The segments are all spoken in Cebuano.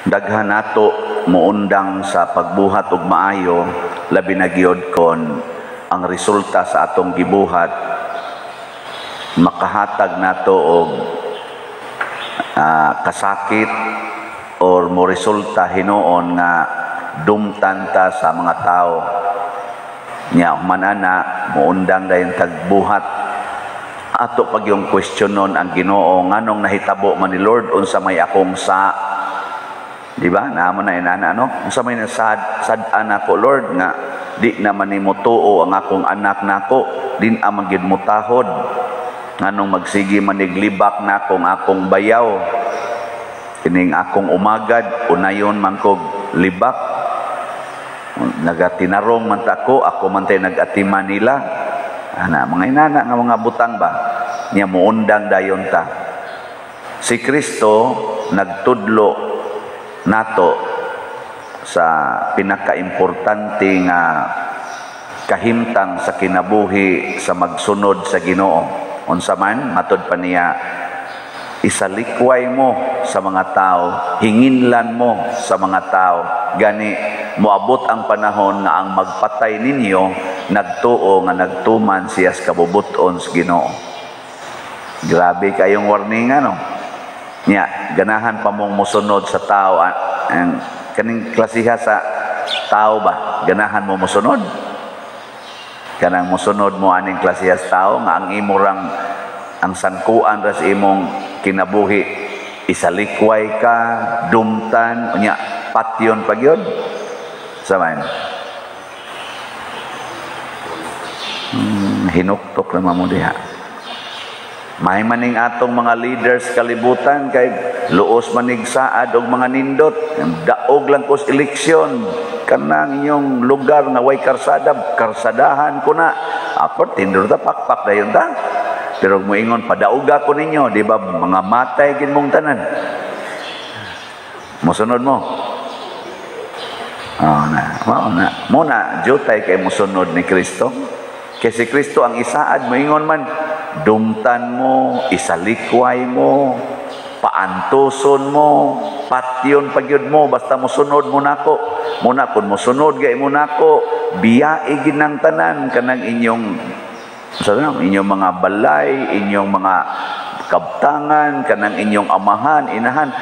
Daghan nato muundang sa pagbuhat og maayo, labi na gyud kon ang resulta sa atong gibuhat makahatag nato og kasakit or mo resulta hinuon nga dumtan ta sa mga tao. Nya human ana, muundang dayon tagbuhat, ato pag yung questionon ang Ginoo, "Nganong nahitabo man ni, Lord? Unsa may akong sa?" Di ba naamo na inana, ano? "Unsa may nasad sad-an ako, Lord, nga di naman nimo tuo ang akong anak nako, din man gyud mo tahod? Nganong magsige man niglibak nako ang akong bayaw, kining akong umagad, unayon man kog libak, nagatinarong man ta ko, ako man tay nag-atiman nila?" Ana, mga inana nga mga butang ba niya, muundang dayon ta. Si Kristo nagtudlo nato sa pinakaimportante nga kahimtang sa kinabuhi sa magsunod sa Ginoo. Unsa man? Matod pa niya, isalikway mo sa mga tao, hinginlan mo sa mga tao, gani moabot ang panahon nga ang magpatay ninyo nagtuo nga nagtuman siya sa kabubuton sa Ginoo. Grabe kayong warning, ano? Nya ganahan pa mong mosunod sa tao, ang kaning klasiha sa tao ba, ganahan mo mosunod? Kanang mosunod mo aning klasiha sa tao nga ang imo rang, ang sangkuan ra sa imong kinabuhi, isalikway ka, dumtan, unya patyon pa gyud sa man. Hinuktok naman mo diha. May maning atong mga leaders kalibutan kay luos manig saad og mga nindot, daog lang kos eleksyon, kanang inyong lugar nga way karsada, karsadahan ko na. Apor tindor ta, pakpak dayon ta. Pero moingon, "Padauga ko ninyo," di ba mga matay gin mong tanan? Mosunod mo? Oh, na, mao na. Mo na jutay kay mosunod ni Kristo. Kay si Kristo ang isaad, moingon man, dumtan mo, isalikway mo, paantuson mo, patyon pagyud mo, basta mosunod mo nako. Muna kun mosunod gay mo nako, biyai ginang tanan kanang inyong sa inyong mga balay, inyong mga kabtangan, kanang inyong amahan, inahan.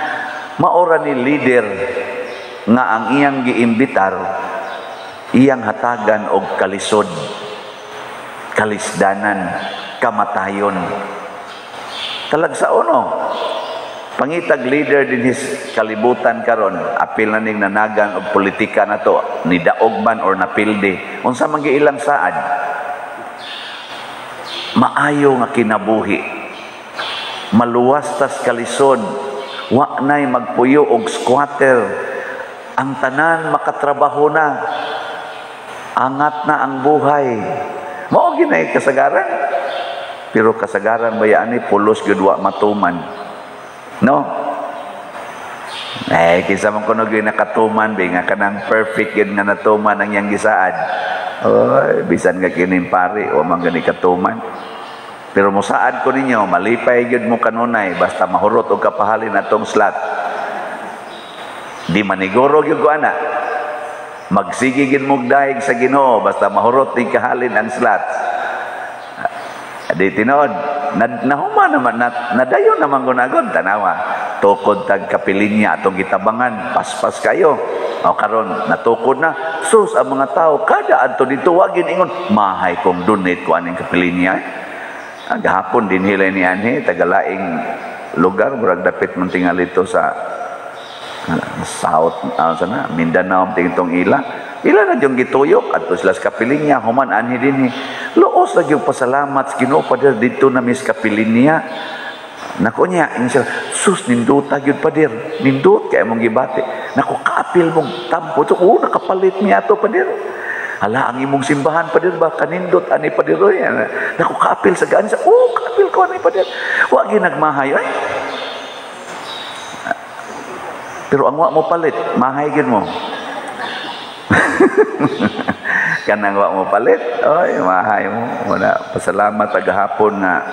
Maora ni leader nga ang iyang giimbitar, iyang hatagan og kalisod, kalisdanan, kamatayon. Talagsaon, no? Pangitag leader din his kalibutan karon, apil na ning nanagan og politika na to, ni daog man or napildi. Unsa man ilang saad? Maayo nga kinabuhi. Maluwas tas kalisod, wa nay magpuyo og squatter. Ang tanan makatrabaho na. Angat na ang buhay. Mao ginay kasagaran. Pero kasagaran ba ani pulos gyud wa matuman? No? Eh, kinsa man kuno gyud nakatuman bi nga kanang perfect gyud nga natuman ang iyang gisaad? Oy, bisan nga kining pari wa man gani katuman. Pero musaad ko ninyo, malipay gyud mo kanunay basta mahurot og kapahalin atong slot. Di maniguro gyud ko ana. Magsige gyud mo dayeg sa Ginoo basta mahurot ning kahalin ang slot. Di tinuod, nahuma naman, nadayon naman gunagod, tanawa. Tukod tag kapilinya atong gitabangan, paspas kayo. O karon natukod na, sus, ang mga tao, kada adto dito, wagin ingon, "Mahay kong donate ko aning kapilinya." Ang gahapon din hila ni anhi, tagalaing lugar, murag dapit man tingali ito sa South, sana, Mindanao, tingitong ila. Ila na yung gituyok, adto sila sa kapilinya, human anhi dinhi. Luos lagi yung pasalamat sa Ginoo, "Pader, dito na mis kapilinya." Nako niya, ingon sila, "Sus, ninduta gyud, pader. Nindot kay mong gibati. Nako, kaapil mong tampo. So, oh, nakapalit niya ato, pader. Hala, ang imong simbahan, pader ba, kanindot ani, pader. Oy. Nako, kaapil sa gaan sa, oh, kaapil ko ani, pader." Wa gyud nagmahay, ay. Pero ang wa mo palit, mahay gyud mo. Kanang wa mo palit, oy, mahay mo. Wala, pasalamat gahapon nga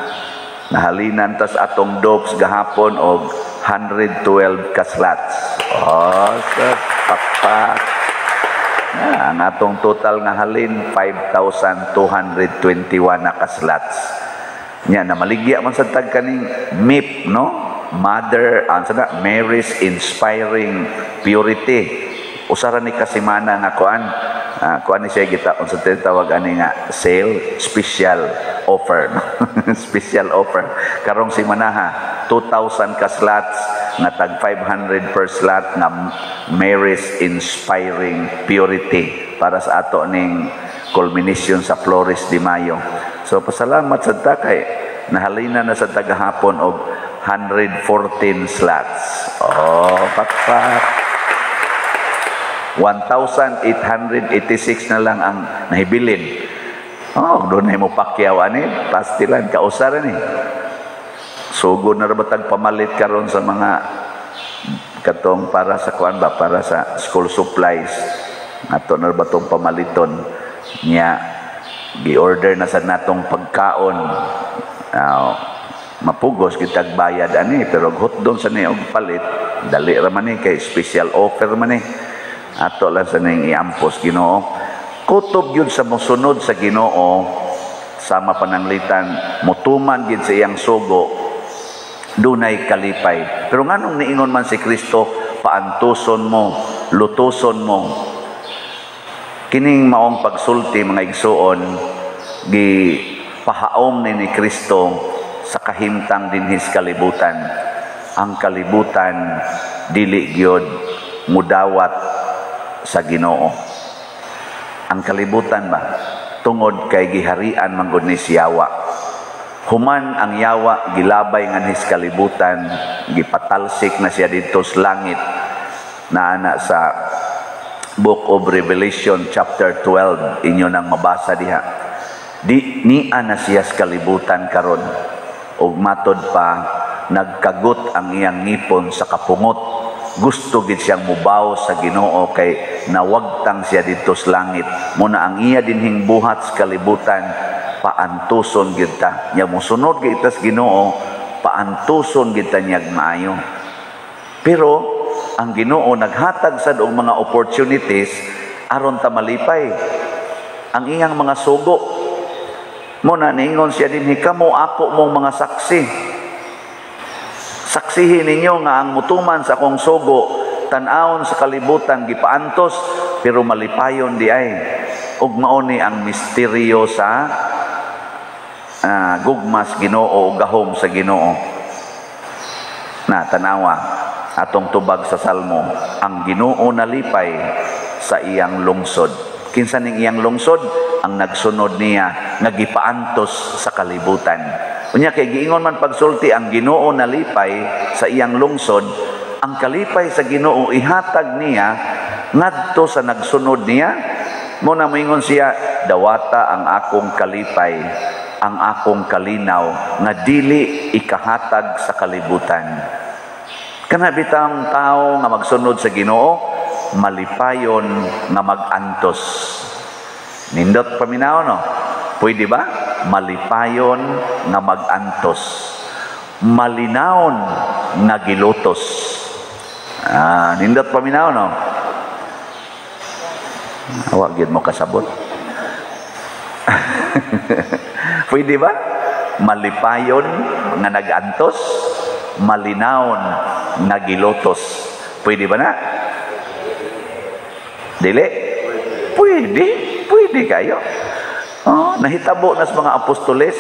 nahalinan tas atong dopes gahapon og 112 ka slots. Oh, sa pakpak. Ah, ang atong total nga halin, 5,221 na ka slots. Nya na maligya man sa tag kaning MIP, no? Mother, ang sana, Mary's Inspiring Purity. Usa ra ni ka semana nga kuan. Ah, kuan ni siya kita unsa tawag ani nga sale, special offer, no? Special offer karong semanaha, 2,000 ka slots nga tag 500 per slot nga Mary's Inspiring Purity para sa ato ning culmination sa Flores de Mayo. So pasalamat sa ta kay nahalina na sa tagahapon og 114 slots. Oh, pakpak. 1,886 na lang ang nahibilin. Oh, doon na mo pakyaw ani, pastilan kausa ra ni. Sugod na ra tag pamalit karon sa mga katong para sa kuan ba, para sa school supplies. Ato na ra ba tong pamaliton niya, gi-order na sa natong pagkaon. Mapugos kitag bayad ani, pero hotdon sa ni og palit, dali ra man ni kay special offer man ni. Ato lang sa ning iampos Ginoo. Kutob gyud sa mosunod sa Ginoo, sama pananglitan mutuman gid sa iyang sugo, dunay kalipay. Pero nganong niingon man si Kristo, "Paantuson mo, lutuson mo"? Kining maong pagsulti, mga igsuon, gi pahaom ni Kristo sa kahimtang dinhis kalibutan. Ang kalibutan dili gyud mudawat sa Ginoo. Ang kalibutan ba, tungod kay giharian man gud ni si yawa. Human ang yawa gilabay nganhis kalibutan, gipatalsik na siya didto sa langit. Naana sa Book of Revelation chapter 12, inyo nang mabasa diha. Di niya na siya sa kalibutan karon. Ug matod pa, nagkagot ang iyang ngipon sa kapungot. Gusto gid siyang mubaw sa Ginoo kay nawagtang siya didto sa langit. Muna ang iya dinhing buhat sa kalibutan, paantuson gid ta. Nya mosunod gid ta sa Ginoo, paantuson gid ta niyag maayo. Pero ang Ginoo naghatag sad og mga opportunities aron ta malipay. Ang iyang mga sugo. Mo na niingon siya dinhi, "Kamo ako mong mga saksi. Saksihin ninyo nga ang mutuman sa akong sugo, tan-awon sa kalibutan gipaantos, pero malipayon di ay." Ug mao ni ang misteryo sa gugmas Ginoo o gahom sa Ginoo. Na tanawa atong tubag sa Salmo, ang Ginoo nalipay sa iyang lungsod. Kinsa ning iyang lungsod? Ang nagsunod niya nga gipaantos sa kalibutan. Unya kay giingon man pagsulti ang Ginoo nalipay sa iyang lungsod, ang kalipay sa Ginoo ihatag niya ngadto sa nagsunod niya. Mo na moingon siya, "Dawata ang akong kalipay, ang akong kalinaw nga dili ikahatag sa kalibutan." Kana bitang tao nga magsunod sa Ginoo, malipayon nga magantos. Nindot paminaw, no? Pwede ba? Malipayon nga magantos. Malinawon nga gilutos. Ah, nindot paminaw, no? Awa gyud mo kasabot. Pwede ba? Malipayon nga nagantos, malinawon nga gilutos. Pwede ba na? Dili? Pwede. Pwede kayo. Oh, nahitabo na sa mga apostoles.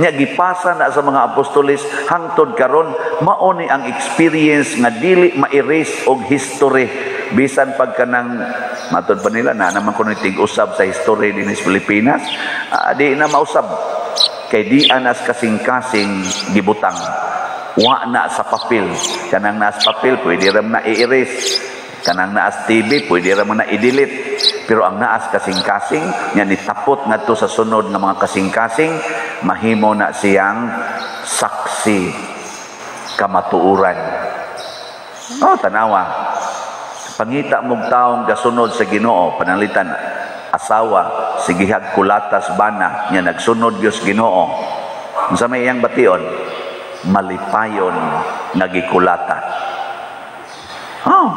Nya gipasa na sa mga apostoles hangtod karon. Mao ni ang experience nga dili ma-erase og history, bisan pagka nang matod pa nila na naman kuno tig-usab sa history dinhi sa Pilipinas, di na mausab kay di anas kasing-kasing gibutang, wa na sa papel. Kanang naas papel, pwede ra na i-erase. Kanang naas TV, pwede ra mo na i-delete. Pero ang naas kasing-kasing nya nitapot ngadto sa sunod nga mga kasing-kasing, mahimo na siyang saksi kamatuoran. Oh, tanawa, pangita mong taong gasunod sa Ginoo, pananglitan asawa, sigihag kulatas bana nya nagsunod gyud Ginoo. Unsa may iyang bation? Malipayon nga gikulata. Oh.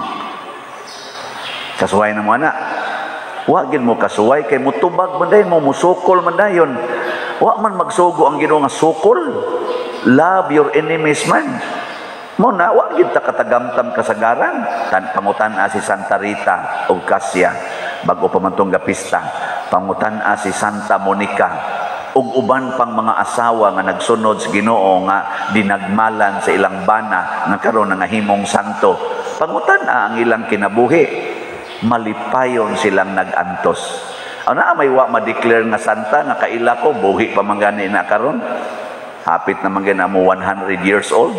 Kasuway na mo ana. Wa gid mo kasuway kay mutubag man dayon mo, musukol man dayon. Wa man magsugo ang Ginoo nga sukol. Love your enemies man. Mo na wa gid ta katagamtam kasagaran. Tan pangutan-a si Santa Rita og Cascia, bago pa man tong gapista. Pangutan-a si Santa Monica ug uban pang mga asawa nga nagsunod sa Ginoo nga dinagmalan sa ilang bana nga karon nangahimong santo. Pangutan-a ang ilang kinabuhi. Malipayon silang nag-antos. Ano may wa ma-declare nga santa nga kaila ko, buhi pa man gani na karon. Hapit na man gani mo 100 years old.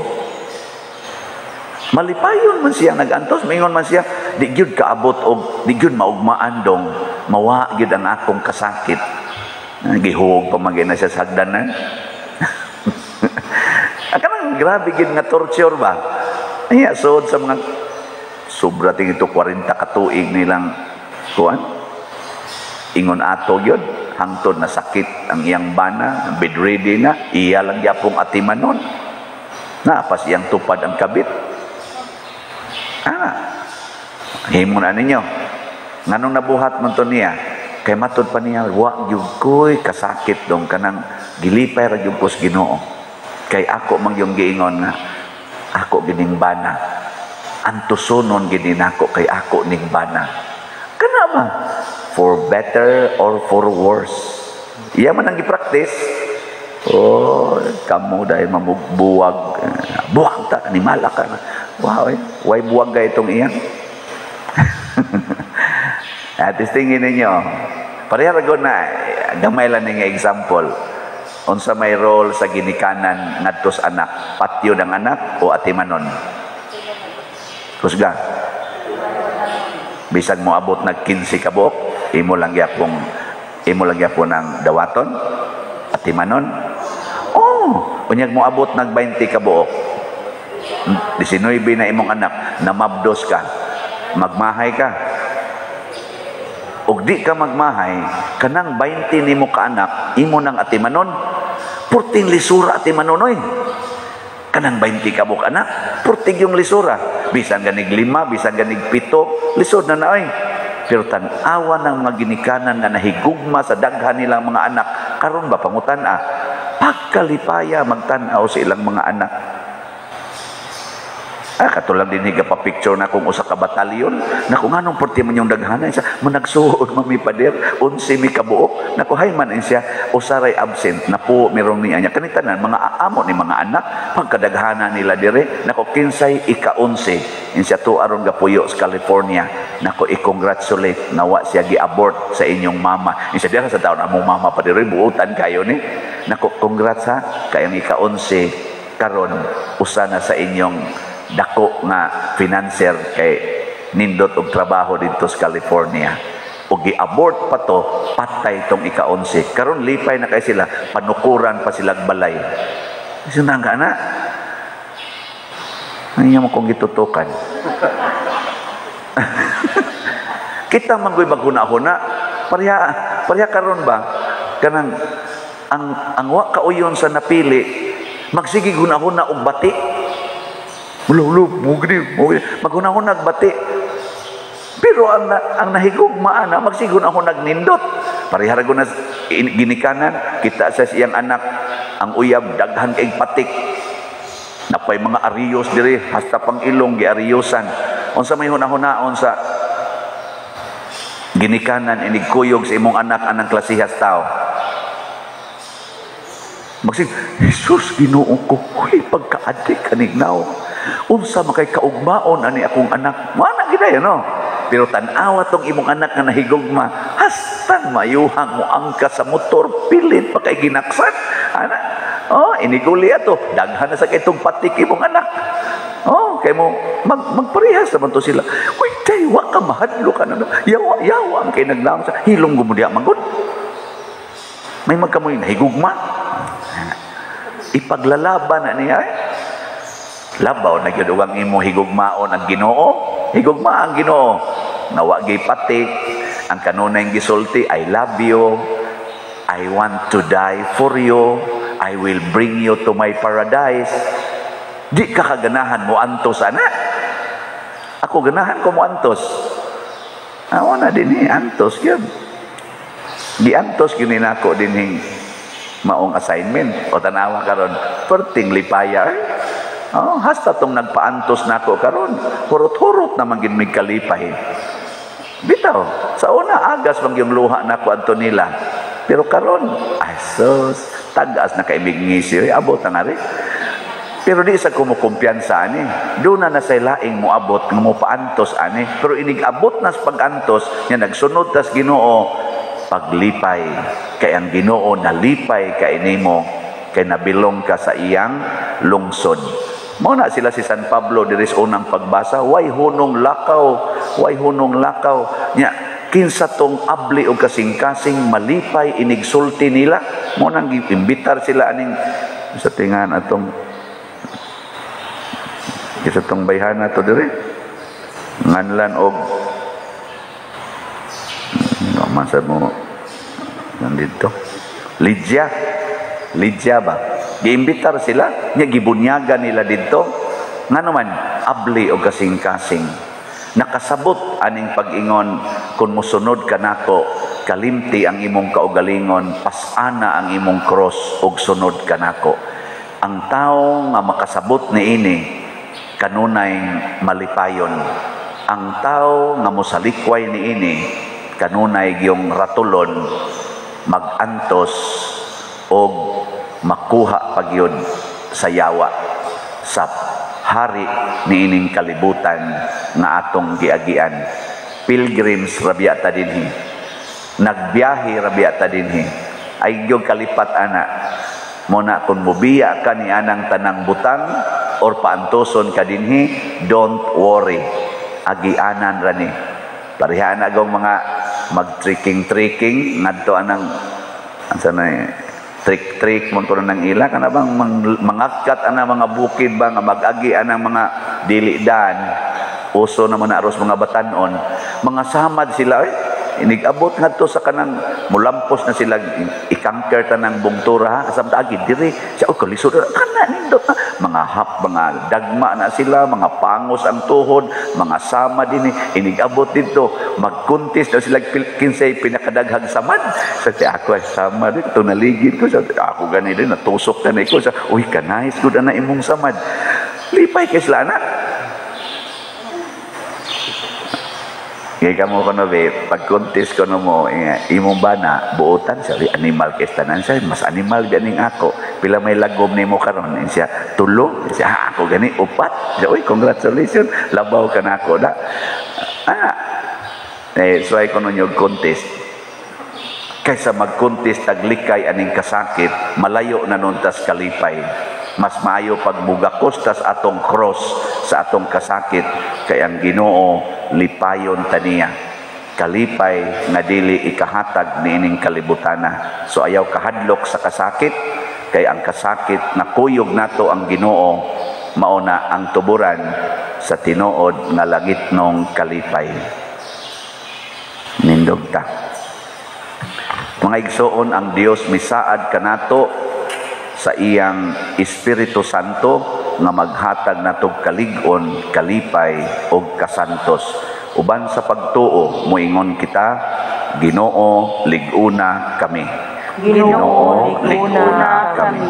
Malipayon man siya nag-antos, mingon man siya, di gyud kaabot og di gyud maugmaan dong, mawa gyud ang akong kasakit. Gihuog pa man gani na siya sa hagdanan. Kanang grabe gyud nga torture ba? Ay, sud sa mga sobra ting ito 40 katuig nilang kuan. Ingon ato gyud, hangtod na sakit ang iyang bana, bedridden na, iya lang gyapong atimanon. Naapas iyang tupad ang kabit. Ah, himo na ninyo. Nganong nabuhat man to niya? Kay matud pa niya, wa gyud ko'y kasakit dong, kanang gilipay ra gyud ko sa Ginoo. Kay ako man yung giingon nga ako gining bana. Antusonon gini nako kay ako ning bana. Kana ba? For better or for worse. Iya man ang gi-practice. Oh, kamo dahil mamugbuwag. Buwag ta, animala ka. Wow, eh. Way buwag ka itong iyang. At tingin ninyo, pareha ra na, gamay lang ning example. Unsa may role sa ginikanan ngadto sa anak? Patyo ng anak o atimanon? Kusga. Bisag mo abot nag 15 ka buok, imo lang gyapon ang dawaton, atimanon. Oh, unyag mo abot nag 20 ka buok. 19 na imong anak, namabdos ka, magmahay ka. Ug di ka magmahay, kanang 20 nimo ka anak, imo nang atimanon. Purting lisura atimanon oy. Kanang 20 ka buok anak, purting yung lisura. Bisan ganig lima, bisan ganig pito, lisod na na oy. Pero tan-awa ng mga ginikanan nga nahigugma sa daghan nilang mga anak, karon ba pangutan-a, pagkalipaya magtan-aw sa ilang mga anak. Ah, katulang din higa pa picture na kung usa ka batalyon. Naku, nganong perti man yung daghanan siya, managsuod mami pader, 11 mi kabuok. Naku, hay man siya, usaray absent, napo meron niya niya. Kanitanan, mga amo ni mga anak, pagkadaghana nila dire, naku, kinsay ika-11. Insiya to aron gapuyo sa California. Naku, i-congratulate, nawa siya gi-abort sa inyong mama. Insiya diha sa taon among mama pa dire, buutan kayo ni. Naku, congrats ha, kayong ika-11, karon usa na sa inyong dako nga financer kay nindot og trabaho didto sa California. Og gi-abort pa to, patay tong ika-11. Karon lipay na kay sila, panukuran pa sila balay. Sunang ka na. Ano mo kong gitutukan? Kita manggoy maghuna-huna, pareha pareha karon ba kanang ang wa kauyon sa napili, magsige hunahuna og bati. Ulo, mugni, mugni. Maghunahuna og bati. Pero ang nahigugma ana magsige hunahuna nindot. Pareha ra na ginikanan, kita sa siyang anak ang uyab daghan kay patik. Napay mga ariyos diri hasta pang ilong giariyosan. Unsa may hunahunaon sa ginikanan inig kuyog sa imong anak anang klasihas tao? Magsig, Jesus, Ginoo ko, huy, pagka-adik kanig nao. Unsa makay kaugmaon ani akong anak? Mana gid no? Pero tan-awa tong imong anak nga nahigugma, hastang mayuhang mo angka sa motor, pilit pa kay ginaksan. Ana, oh, iniguli ato, daghan na sa kay itong patik imong anak. Oh, kay mo magparehas naman to sila. Uy, tay, wa ka mahadlo ka na. Yawa, yawa ang kay naglaom sa hilong gumudya magod. May magkamoy nahigugma. Ipaglalaban na niya eh. Labaw na gyud ang imo higugmaon ang Ginoo. Higugma ang Ginoo. Nawa gyud patik ang kanunay gisulti, "I love you. I want to die for you. I will bring you to my paradise." Di ka kaganahan mo antos ana? Ako, ganahan ko mo antos. Awa na dinhi, antos gyud. Giantos gyud ni nako dinhing maong assignment. O tanawa karon, perting lipaya. Eh. Oh, hasta tong nagpaantos nako karon, hurot-hurot naman gid mig kalipay. Bitaw, sa una agas man yung luha nako adto nila. Pero karon, ay sus, tagas na kay mig ngisi, abot na rin. Pero di sa kumukumpiyansa ani. Doon na na say laing moabot nga mopaantos ani. Pero inig abot na sa pag-antos, nya nagsunod tas Ginoo paglipay. Kay ang Ginoo nalipay kay nimo kay nabilong ka sa iyang lungsod. Mao na sila si San Pablo diri sa unang pagbasa, way hunong lakaw, way hunong lakaw. Nya kinsa tong abli og kasing-kasing malipay inigsulti nila. Mao nang giimbitar sila aning sa tingan atong isa tong bayhana to dire nganlan og no man sa mo nandito Lydia. Lydia ba, giimbitar sila nya, gibunyaga nila didto. Ngano man abli og kasing-kasing, nakasabot aning pag-ingon, "Kung mosunod ka nako, kalimti ang imong kaugalingon, pas-ana ang imong cross ug sunod ka nako." Ang tao nga makasabot niini kanunay malipayon. Ang tao nga mosalikway niini kanunay gyung ratulon, magantos og makuha pagyud sa yawa, sa hari niining kalibutan nga atong giagian. Pilgrims ra biya ta dinhi, nagbiyahe ra biya ta dinhi. Ay gyud kalipat ana mo na kung mubiya ka ni anang tanang butang or paantoson ka dinhi, don't worry, agianan ra ni. Pareha na gong mga mag-trekking-trekking ngadto anang asa na eh, trek-trek man kuno nang ila kana bang mangakkat ana mga bukid ba nga mag-agi anang mga dili dan uso naman na aros mga batanon, mga samad sila eh. Inig-abot ngadto sa kanang mulampos na sila, ikangker tanang bungtura ha kasam agi diri siya, oh, kalisod kana, nindot na mga hap, mga dagma na sila, mga pangos ang tuhod, mga sama din eh. Inig-abot dito, magkuntis na sila kinsay pinakadaghag samad. Sa ti ako ay sama din ito, naligid ko sa ako gani din, natusok ka na ko sa, uy, kanais gud ana imong samad. Lipay kay sila na. Kaya kamo ko be, pag contest ko no mo, imong bana, buotan siya, animal kay tanan siya, mas animal ganing ako. Pila may lagom nimo karon? Siya, tulo. Siya, ah, ako gani, upat. Siya, uy, congratulations, labaw ka na ako na. Ah, eh, so ay ko no contest. Kaysa mag-contest taglikay aning kasakit, malayo na nun tas kalipay. Mas maayo pagbugakos tas atong cross sa atong kasakit kay ang Ginoo lipayon taniya. Kalipay nga dili ikahatag niining kalibutana. So ayaw kahadlok sa kasakit kay ang kasakit na kuyog nato ang Ginoo mao na ang tuburan sa tinuod nga langitnong kalipay. Nindog ta. Mga igsoon, ang Dios misaad kanato sa iyang Espiritu Santo nga maghatag natog kalig-on, kalipay ug kasantos. Uban sa pagtuo, moingon kita, Ginoo, lig-una kami. Ginoo, lig-una kami.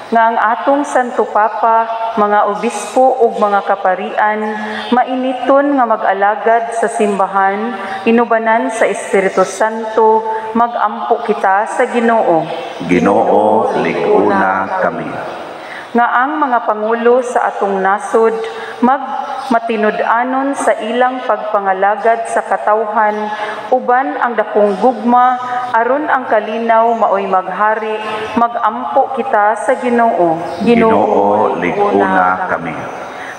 Nga ang atong Santo Papa, mga obispo ug mga kaparian, mainiton nga mag-alagad sa simbahan, inubanan sa Espiritu Santo, magampo kita sa Ginoo. Ginoo, lig-una kami. Nga ang mga pangulo sa atong nasod magmatinud-anon sa ilang pagpangalagad sa katawhan uban ang dakong gugma aron ang kalinaw maoy maghari, magampo kita sa Ginoo. Ginoo, lig-una kami.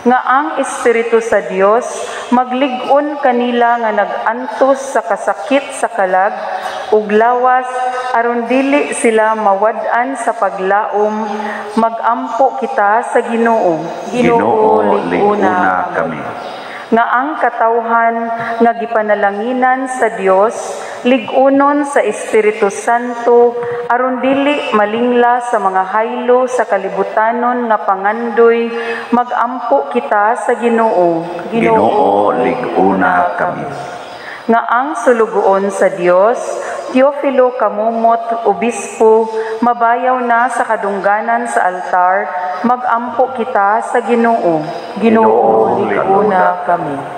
Nga ang Espiritu sa Dios maglig-on kanila nga nag-antos sa kasakit sa kalag ug lawas aron dili sila mawad-an sa paglaom, magampo kita sa Ginoo. Ginoo, lig-una kami. Nga ang katawhan nga gipanalanginan sa Dios lig-unon sa Espiritu Santo aron dili malingla sa mga haylo sa kalibutanon nga pangandoy, magampo kita sa Ginoo. Ginoo, lig-una kami. Nga ang sulugoon sa Dios, Teofilo Camomot, Obispo, mabayaw na sa kadungganan sa altar, magampo kita sa Ginoo. Ginoo, lig-una kami.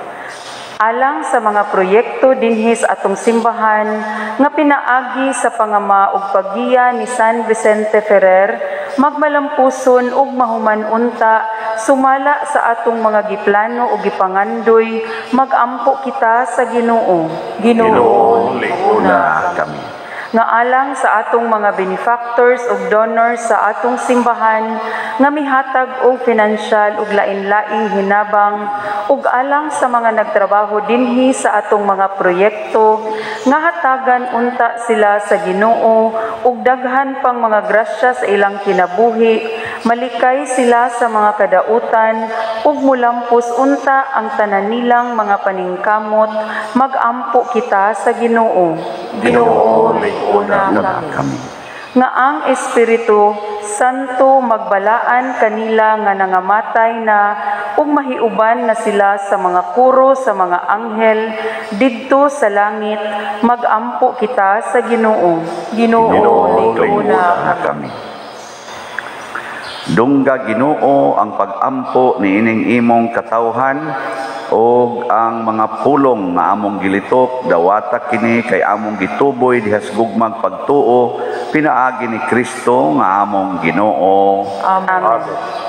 Alang sa mga proyekto dinhi sa atong simbahan nga pinaagi sa pangama ug paggiya ni San Vicente Ferrer, magmalampuson ug mahuman unta sumala sa atong mga giplano ug gipangandoy, magampo kita sa Ginoo. Ginoo, lig-una kami. Nga alang sa atong mga benefactors ug donors sa atong simbahan nga mihatag og pinansyal ug lain-laing hinabang, ug alang sa mga nagtrabaho dinhi sa atong mga proyekto, nga hatagan unta sila sa Ginoo ug daghan pang mga grasya sa ilang kinabuhi, malikay sila sa mga kadautan ug mulampos unta ang tanan nilang mga paningkamot, magampo kita sa Ginoo. Ginoo, lig-una Una kami. kami. Nga ang Espiritu Santo magbalaan kanila nga nangamatay na ug mahiuban na sila sa mga kuro sa mga anghel didto sa langit, magampo kita sa Ginoo. Ginoo, Ginoo, lig-una lig-una kami. Dungga, Ginoo, ang pagampo niining imong katawhan ug ang mga pulong nga among gilitok, dawata kini kay among gituboy diha sa gugmang pagtuo pinaagi ni Kristo nga among Ginoo. Amen. Amen.